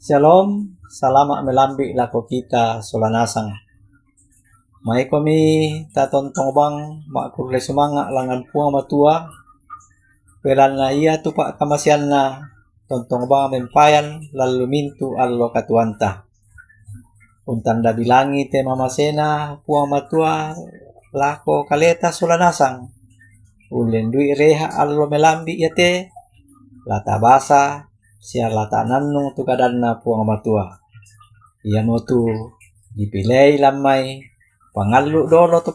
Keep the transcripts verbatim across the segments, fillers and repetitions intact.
Shalom, salama' melambi' lako kita sola nasang. Maikomi tatontong bang ma'kurre sumanga' langngan Puang Matua, belanna iatu pa'kamaseanna tontong bang mempayan lallu mintu' allo katuoanta. Untanda bilangi te mamasena Puang Matua lako kaleta sola nasang. Ullendui reha' allo melambi' iate, la tabasa sia la tanannung tu kadanna Puang Matua. Iamotu dipilei lammai pangallu' dolo to,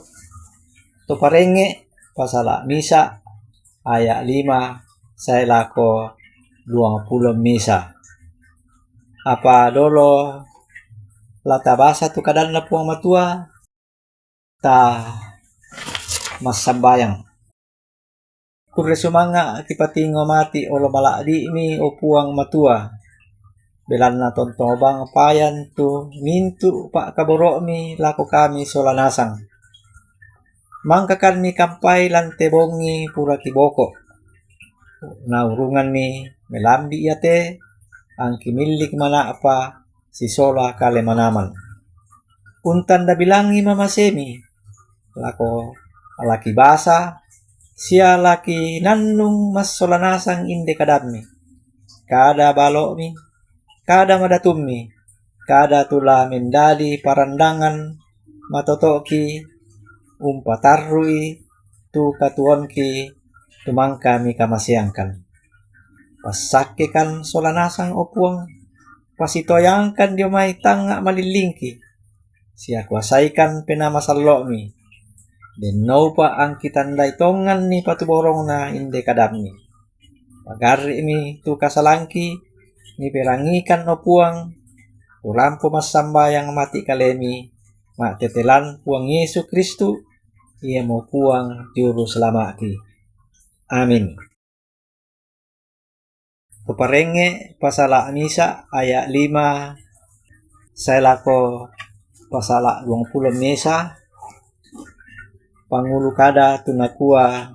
to parengnge' pasala' misa' aya' lima sae lako duangpulo misa. Apa dolo la tabasa tu kadanna Puang Matua, ta massambayang. Kurre sumanga' kipatingo mati' olo mala'bi'mi, o Puang Matua, belanna tontong bang payan tu mintu' pa'kaboro'mi lako kami sola nasang. Mangkakanmi kampai lan te bongi pura kiboko'. Naurunganmi melambi' iate, angki millik mana'pa sisola kale manaman. Untanda bilangi mamasemi lako laki basa sia laki nannung massola nasang inde kadammi, kada balo'mi, kada madatummi, kada tu la mendadi parandangan matoto'ki umpatarru'i tu katuoanki tu mangka mikamaseangkan. Passakkekan sola nasang, o Puang, pasitoyangkan dio mai tangnga' malillingki, sia kuasaikan Penaa Masallo'mi. Dennoupa angki tandai tonganni patuborongna inde kadammi. Pagarri'mi tu kasalangki, miperangikan, o Puang, kurampo massambayang mati' kalemi, ma'tetelan Puang Yesu Kristu, iamo Puang Juru Selama'ki. Amin. To parengnge' pasala' misa' aya' lima sae lako pasala' duangpulo misa. Pangulu kada tu nakua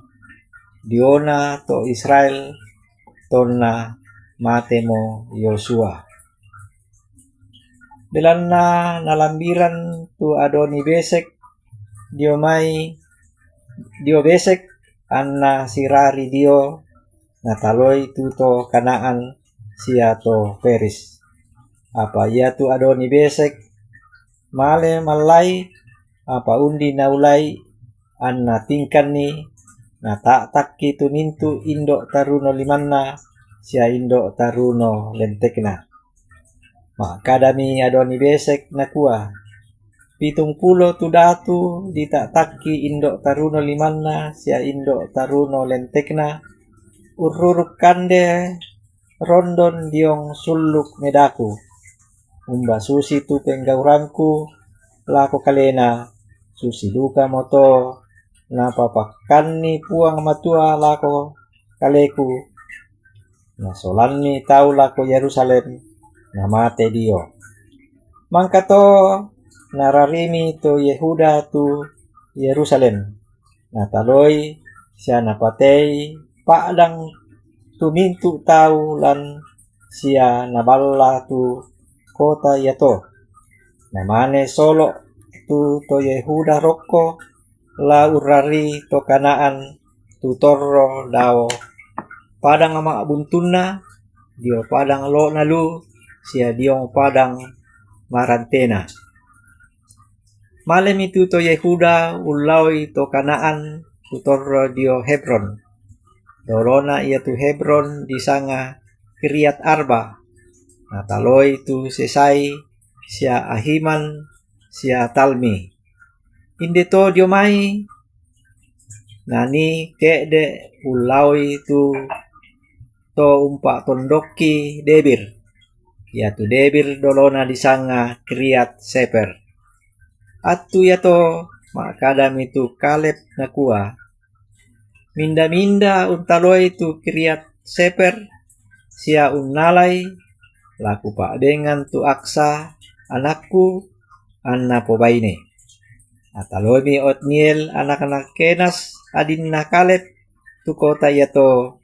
diona to Israel tonna matemo Yosua. Belanna nalambiran tu Adoni Besek dio mai, dio Besek, anna sirari dio, nataloi tu to Kanaan sia to Peris. Apa iatu Adoni Besek male mallai, apa undi naulai, anna tingkanni, nata'takki tu mintu' indo' taruno limanna sia indo' taruno lentekna. Ma'kadami Adoni Besek, nakua, "Pitungpulo tu datu dita'takki indo' taruno limanna sia indo' taruno lentekna, urruruk kande rondon diong sulluk medaku. Umba susi tu penggaurangku lako kalena, susi dukamoto napapakkanni Puang Matua lako kaleku, nasolanni tau lako Yerusalem, namate dio." Mangkato nararimi to Yehuda tu Yerusalem, nataloi sia napatei pa'dang tu mintu' tau lan sia naballa tu kota iato. Namane solo' tu to Yehuda rokko la urrari to Kanaan tu torro dao padang ma'buntunna, dio padang lo'na lu, sia diong padang marantena. Malemi tu to Yehuda ullaoi to Kanaan tu torro dio Hebron. Dolona iatu Hebron disanga Kiriat Arba. Nataloi tu Sesai sia Ahiman sia Talmi. Inde to dio mai, nanii ke'de' ullaoi tu to umpa'tondokki Debir. Iatu Debir dolona disanga Kiriat Seper. Attu iato ma'kadami tu Kaleb, nakua, "Minda-minda untaloi tu Kiriat Seper sia unnalai, la kupa'bengan tu Aksa anakku, anna pobaine." Nataloimi Otniel anakna Kenas, adinna Kaleb, tu kota iato.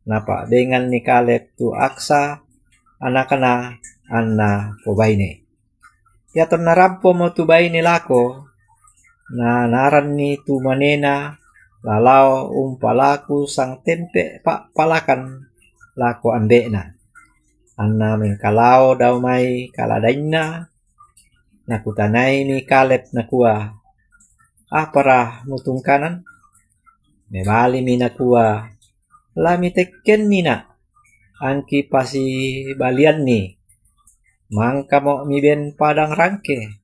Napa'benganni Kaleb tu Aksa anakna anna pobaine. Iatonna rampomo tu baine lako, nanaranni tu manena la lao umpalaku sangtempe pappalakan lako ambe'na. Anna mengkalao dao mai kaladainna, nakutanaini Kaleb, nakua, "Apara mutungkanan?" Mebalimi nakua, "La mitekkenni, Nak, angki pasibalianni. Mangkamo miben padang rangke,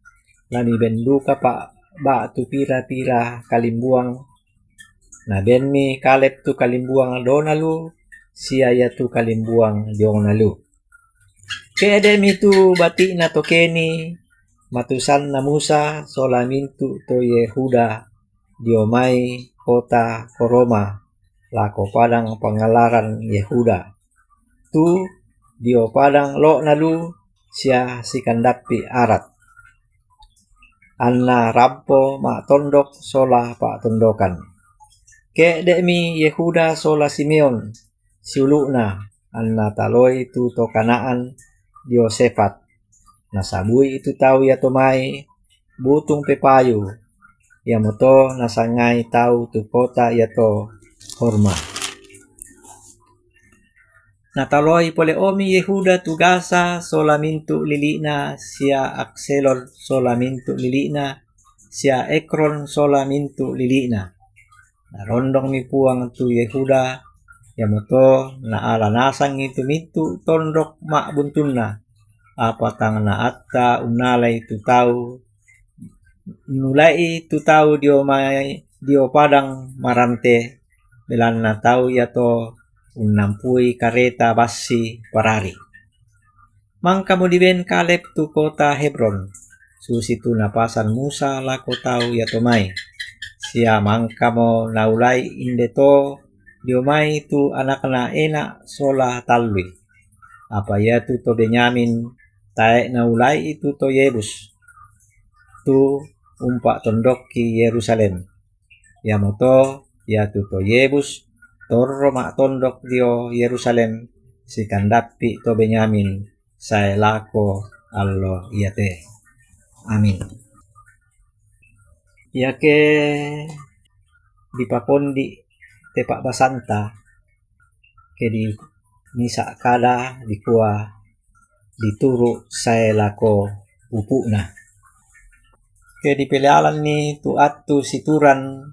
la miben duka pa ba'tu pira-pira kalimbuang." Nabenmi Kaleb tu kalimbuang dona lu, sia iatu kalimbuang diona lu. Ke'de'mi tu bati'na to Keni, matusanna Musa sola mintu' to Yehuda dio mai kota Koroma lako padang pangallaran Yehuda, tu dio padang lo'na lu sia sikandappi' Arad, anna rampo ma'tondok sola pa'tondokan. Ke'de'mi Yehuda sola Simeon siulu'na, anna taloi tu to Kanaan dio Sefat. Nasabui tu tau iato mai butung pepayu, iamoto nasangai tau tu kota iato Horma. Nataloi pole'omi Yehuda tu Gasa sola mintu' lili'na, sia Akselon sola mintu' lili'na, sia Ekron sola mintu' lili'na. Narondongmi Puang tu Yehuda, iamoto naala nasangi tu mintu' tondok ma'buntunna, apa tang naatta unnalai tu tau, nulai'i tu tau dio mai, dio padang marante, belanna tau iato unnampui kareta bassi parari. Mangkamo diben Kaleb tu kota Hebron, susitu napasan Musa lako tau iato mai, sia mangkamo naulai inde to dio mai tu anakna Enak sola tallui. Apa iatu to Benyamin tae' naulai'i tu to Yebus, tu umpa'tondokki Yerusalem. Iamoto iatu to Yebus torro ma'tondok dio Yerusalem, sikandappi' to Benyamin sae lako allo iate. Amin. Iake dipakondi' te pa'basanta, ke di misa' kada dikua dituru' sae lako upu'na. Ke dipelealanni tu attu situran,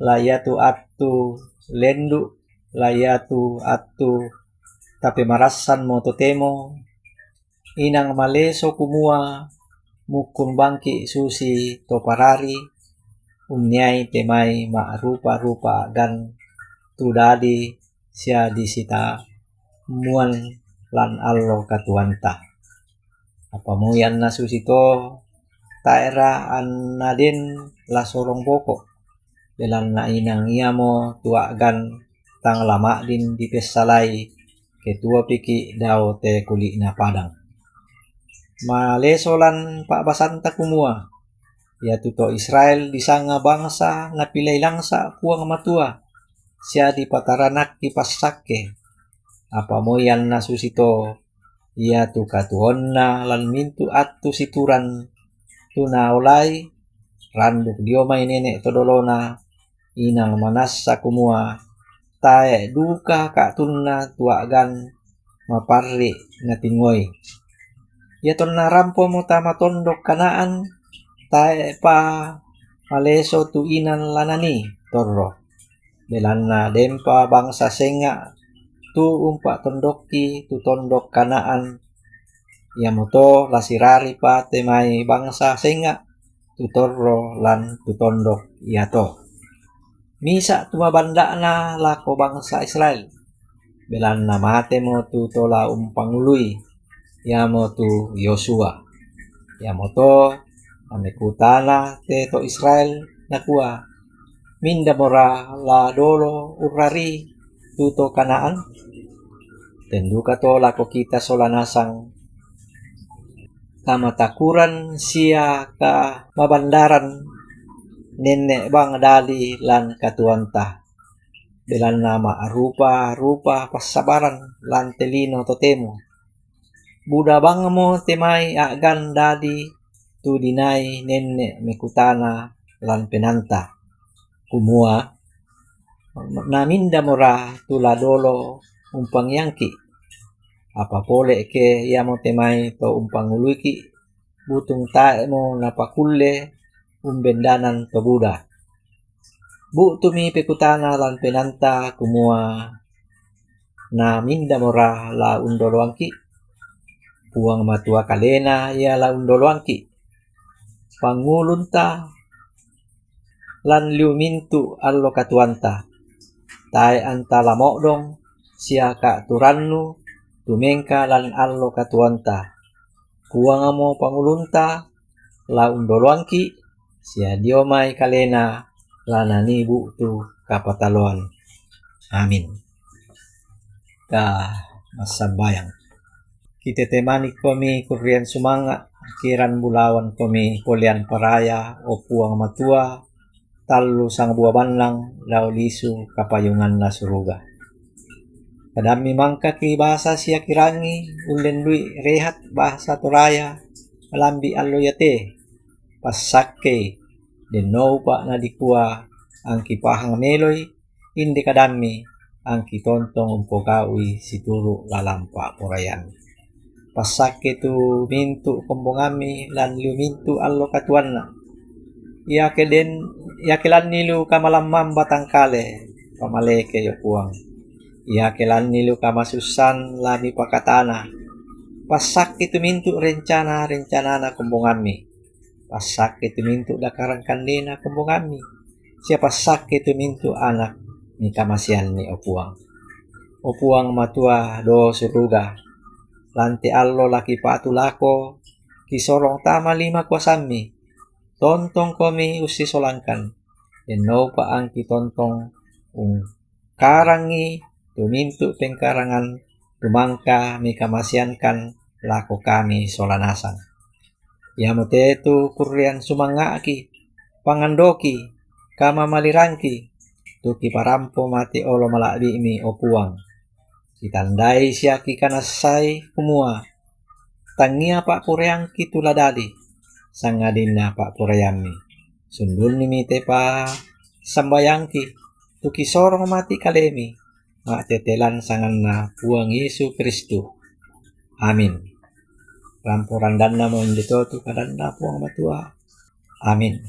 la iatu attu lendu', la iatu attu tapemarassanmo totemo, inang maleso kumua mukkun bangki' susi to parari, unniai te mai ma'rupa-rupa a'gan tu dadi sia disitammuan lan allo katuoanta. Apa moi anna susito, tae'ra anna den la sorong boko, belanna inang iamo tu a'gan tang la ma'din dipessalai, ke tuopiki' dao te kuli'na padang. Maleso lan pa'basanta kumua, iatu to Israel disanga bangsa napilei langsa' Puang Matua, sia dipataranakki passakke. Apa moi anna susito, iatu katuoanna lan mintu' attu situran tu naolai, randuk dio mai nene' to dolona, inang manassa kumua tae' duka ka'tunna tu a'gan maparri' natingoi. Iatonna rampomo tama tondok Kanaan, tae'pa maleso tu inang la nanii torro, belanna denpa bangsa senga' tu umpa'tondokki tu tondok Kanaan, iamoto la siraripa te mai bangsa senga' tu torro lan tu tondok iato. Misa' tu mabanda'na lako bangsa Israel, belanna matemo tu to la umpangului, iamotu Yosua. Iamoto namekutana te to Israel, nakua, "Mindamora la dolo urrarii tu to Kanaan? Ten duka to lako kita sola nasang kamatakuran sia kamabandaran nenne' bang dadi lan katuoanta, belanna ma'rupa-rupa passabaran lan te lino totemo." Buda bangmo te mai a'gan dadi tu dinai nenne' mekutana lan penanta, kumua, "Namindamora tu la dolo umpangiangki'? Apa pole' ke iamo te mai to umpanguluiki', butung tae'mo napakulle umbendanan to buda." Bu'tumi pekutana lan penanta, kumua, "Namindamora la undoloangki'? Puang Matua kalena ia la undoloangki'. Pangulunta lan liu mintu' allo katuoanta. Tae' anta la mo'dong sia ka'turannu tumengka lan allo katuoanta. Puangmo pangulunta la undoloangki', sia dio mai kalena la nanii bu'tu kapataloan." Amin. Kita massambayang. Kitetemani komi kurrian sumanga', kiran bulawan komi polean paraya, o Puang Matua, tallu sangbua bannang lao lisu kapayunganna suruga. Kadammi mangkaki basa sia kirangi ullendui rehat basa Toraya malambi' allo iate. Passakkei, dennoupa nadikua angki pahang meloi, inde kadammi angki tontong umpogau'i situru' lalampa porayan. Passakke tu mintu' kombongammi lan liu mintu' allo katuoanna. Iake den, iake lanni lu kamalammang batangkale, pamaleke, o Puang. Iake lanni lu kamasussan la mipakatana. Passakke tu mintu' rencana-rencanana kombongammi. Passakke tu mintu' dakarang kandena kombongammi. Sia passakke tu mintu' anak mikamaseanni, o Puang. O Puang Matua do suruga, lante allo lakipatu lako, kisorong tama lima kuasammi. Tontong komi ussisolangkan, dennoupa angki tontong ungkarangi tu mintu' pengkarangan tumangka mikamaseankan lako kami sola nasang. Iamote tu kurrian sumanga'ki, pangandoki, kamamalirangki, tu kiparampo mate olo mala'bi'mi, o Puang. Kitandai sia kikanassai kumua, tangia pa'poraiangki tu la dadi, sangadinna pa'poraiammi. Sundunnimi te passambayangki, tu kisorong mati kalemi, ma'tetelan sanganna Puang Yesu Kristus. Amin. Rampo randannamo inde to tu kadanna Puang Matua. Amin.